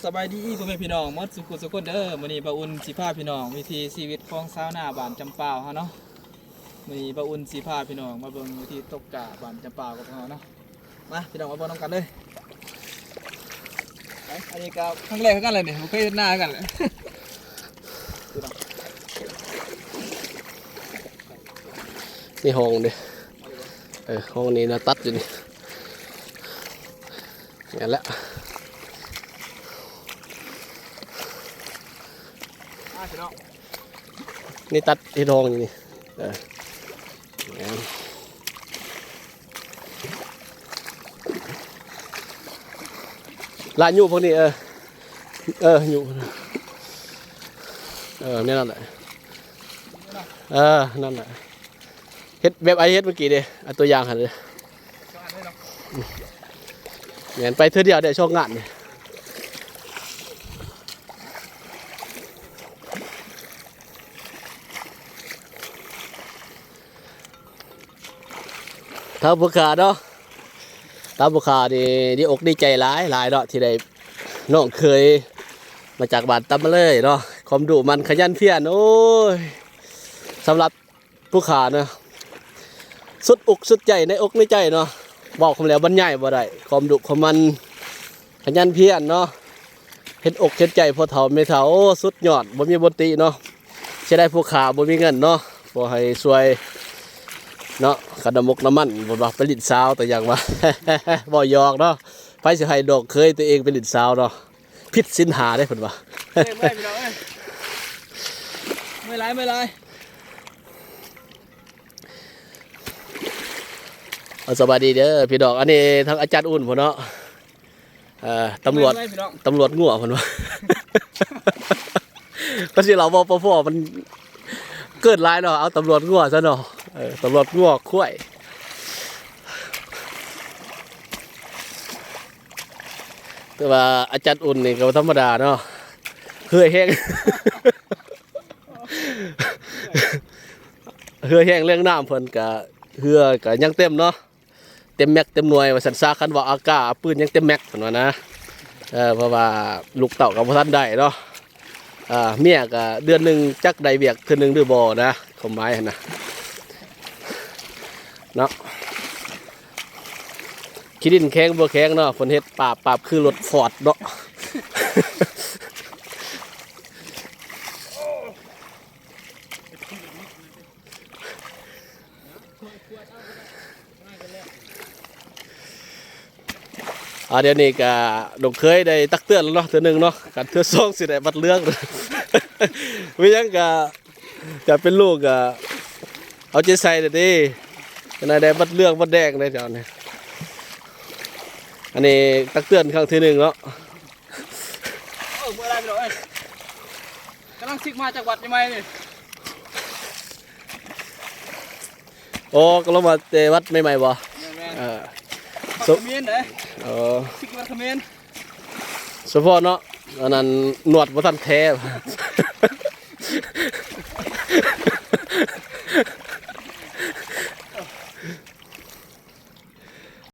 ສະບາຍດີພໍ່ແມ່ພີ່ນ້ອງໝົດສູ່ຜູ້ສູ່ຄົນເດີ. ມື້ນີ້ບ່າວອຸ່ນຊິພາພີ່ນ້ອງ ວິຖີຊີວິດຂອງຊາວນາບ້ານຈຳປາວເຮົາເນາະ. ມື້ນີ້ບ່າວອຸ່ນຊິພາພີ່ນ້ອງມາເບິ່ງວິທີຕົກກ້າບ້ານຈຳປາວກັບເຮົາເນາະ. ມາພີ່ນ້ອງມາເບິ່ງນຳກັນເລີຍ. ໄປ ອັນນີ້ກໍຄັ້ງແລກຄືກັນເລີຍນີ້ ບໍ່ເຄີຍເຮັດນາຄືກັນເລີຍ. ນີ້ຫ້ອງເດ້ ເອີ ຫ້ອງນີ້ນະ ຕັດຢູ່ນີ້ ນັ້ນແຫຼະ. ອ່າ ພີ່ນ້ອງ ນີ້ຕັດເຮັດຫ້ອງຢູ່ນີ້ ເອີ ລາຍຍູ້ພວກນີ້ ເອີ ເອີ ຍູ້ ເອີ ແນວນັ້ນແຫຼະ ເອີ ນັ້ນແຫຼະ. ເຮັດແບບອ້າຍເຮັດເມື່ອກີ້ເດ້ ເອົາຕົວຢ່າງຫັ້ນເດ້. ແມ່ນ ໄປເທື່ອດຽວໄດ້ສອງງານນີ້. ທາງຜູ້ຂ້າເນາະ ທາງຜູ້ຂ້ານີ້ດີອົກດີໃຈຫຼາຍໆເນາະ ທີ່ໄດ້ນ້ອງເຂີຍມາຈາກບ້ານຕຳມະເລີຍເນາະ. ຄວາມດຸໝັ່ນຂະຫຍັນພຽນ ໂອ້ຍ ສຳລັບ ຜູ້ຂ້ານະ ສຸດອົກສຸດໃຈໃນອົກໃນໃຈເນາະ ເວົ້າຄຳແລ້ວບັນຍາຍບໍ່ໄດ້ ຄວາມດຸຄວາມໝັ່ນຂະຫຍັນພຽນເນາະ ເຮັດອົກເຮັດໃຈພໍ່ເຖົ້າແມ່ເຖົ້າ ໂອ້ ສຸດຍອດ ບໍ່ມີບ່ອນຕິເນາະ. ເສຍດາຍຜູ້ຂ້າບໍ່ມີເງິນເນາະ ບໍ່ໃຫ້ຊ່ວຍເນາະ ຄ່ານ້ຳມົກນ້ຳມັນ ບໍ່ວ່າໄປຫຼິ້ນສາວ ແຕ່ຢ່າງວ່າ ເວົ້າຫຍອກເນາະ ໃຜຊິໃຫ້ນ້ອງເຂີຍຕົວເອງໄປຫຼິ້ນສາວເນາະ. ຜິດສິນຫ້າເດ້ເພິ່ນວ່າ. ເມື່ອຍ ເມື່ອຍພີ່ນ້ອງເອີຍ ເມື່ອຍຫຼາຍ ເມື່ອຍຫຼາຍ. ເອົາ ສະບາຍດີເດີພີ່ນ້ອງ ອັນນີ້ທາງອາຈານອຸ່ນພຸ້ນເນາະ ເອີ ຕຳຫຼວດ ເມື່ອຍ ເມື່ອຍພີ່ນ້ອງ ຕຳຫຼວດງົວເພິ່ນວ່າ. ກໍຊິເລົ່າບໍ່ພໍ ມັນເກີນຫຼາຍເນາະ ເອົາຕຳຫຼວດງົວຊະເນາະ ເອີ ຕຳຫຼວດງົວຄວາຍ. ແຕ່ວ່າອາຈານອຸ່ນນີ້ກໍບໍ່ທຳມະດາເນາະ ເຫື່ອແຮງ ເຫື່ອແຮງ ແລງນ້ຳເພິ່ນກະ ເຫື່ອກະຍັງເຕັມເນາະ ເຕັມແມັກເຕັມໜ່ວຍວ່າຊັ້ນຊະ ຄັນວ່າອາກາ ປືນຍັງເຕັມແມັກເພິ່ນວ່ານະ. ເອີ ເພາະວ່າລູກເຕົ້າກໍບໍ່ທັນໄດ້ເນາະ ອ່າ ເມຍກໍເດືອນໜຶ່ງຈັກໄດ້ວຽກເທື່ອໜຶ່ງຫຼືບໍ່ນະ ຄວາມໝາຍຫັ້ນນະເນາະ. ຂີ້ດິນແຂງບໍ່ແຂງເນາະ ເພິ່ນເຮັດປາບ ປາບຄືລົດຟອດເນາະ. ອ່າ ດຽວນີ້ກະນ້ອງເຂີຍໄດ້ຕັກເຕືອນແລ້ວເນາະ ເທື່ອໜຶ່ງເນາະ ຄັນເທື່ອສອງຊິໄດ້ບັດເຫຼືອງ. ມີຫຍັງກະ ກະເປັນລູກກະເອົາໃຈໃສ່ແດ່ເດ້ ຈັ່ງໃດໄດ້ບັດເຫຼືອງບັດແດງເດ້ເຈົ້ານີ້. ອັນນີ້ຕັກເຕືອນຄັ້ງທີໜຶ່ງເນາະ. ເອີ ເມື່ອຍຫຼາຍພີ່ນ້ອງເອີຍ ກຳລັງຊິກມາຈາກວັດໃໝ່ໆນີ້. ອໍ ກຳລັງມາແຕ່ວັດໃໝ່ໆບໍ່? ແມ່ນໆ ເອີ ວັດຂະເໝນເດ້. ອໍ ຊິກວັດຂະເໝນ ສະເພາະເນາະ ອັນນັ້ນໜວດບໍ່ທັນແທ້.